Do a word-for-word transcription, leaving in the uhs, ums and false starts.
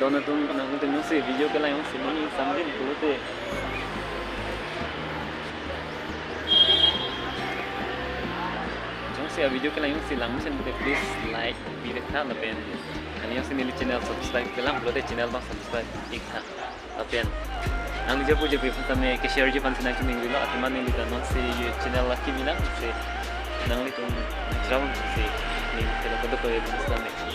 Nangtum, nangtum jongsi video kelang jongsi ning samjin pulote, jongsi a-video kelang jongsi langmesen te, please like pi-ik tha lapen, kali jongsi neli channel subscribe kelang pulote channel abang subscribe ik tha. Lapen nangli jirpo jirpi aphan tame, ke-share ji aphan si nangchiningri lo, athema neli ta non si channel laki bilang si nanglitum nangcherap si ning kelo kedo kave aphan tame.